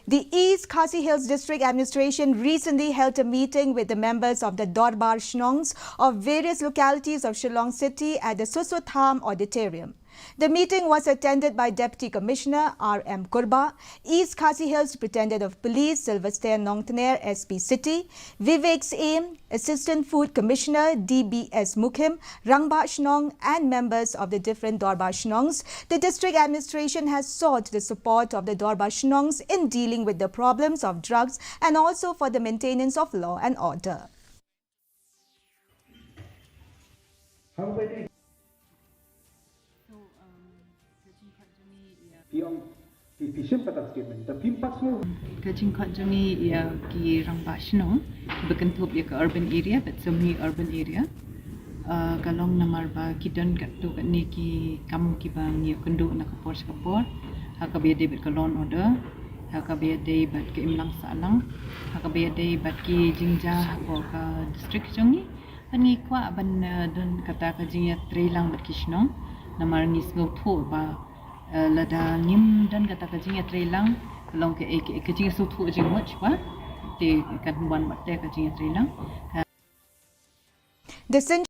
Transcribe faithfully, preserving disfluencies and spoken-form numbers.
The East Khasi Hills District Administration recently held a meeting with the members of the Dorbar Shnongs of various localities of Shillong City at the Soso Tham Auditorium. The meeting was attended by Deputy Commissioner R M Kurba, East Khasi Hills Superintendent of Police Sylvester Nongtner, S P City, Vivek Syiem, Assistant Food Commissioner D B S Mukhim, Rangbah Shnong, and members of the different Dorbar Shnongs. The district administration has sought the support of the Dorbar Shnongs in dealing with the problems of drugs and also for the maintenance of law and order. Phi ong, phi, phi shim kata statement. Da phim pat sngewthuh. Ka jingkhot jong ngi ïa ki rangbah shnong ba kynthup ïa ka urban area bad semi urban area. Uh, ka long namar ba ki don katto katne ki kam kiba ngi ïoh kynduh na ka por sha ka por. Ha kaba ïadei bad ka law and order. Ha kaba ïadei bad ka imlang sahlang. Ha kaba ïadei bad ki jingjia hapoh ka district jong ngi. Bad ngi kwah ban, eh, don kata ka jingïatreilang bad ki shnong. Namar ngi sngewthuh ba, eh, lada ngim don kata ka jingïatreilang, ka long ka, eh, ka, ka jingïasngewthuh jingmut ba te kan wan bad te ka jingïatreilang. The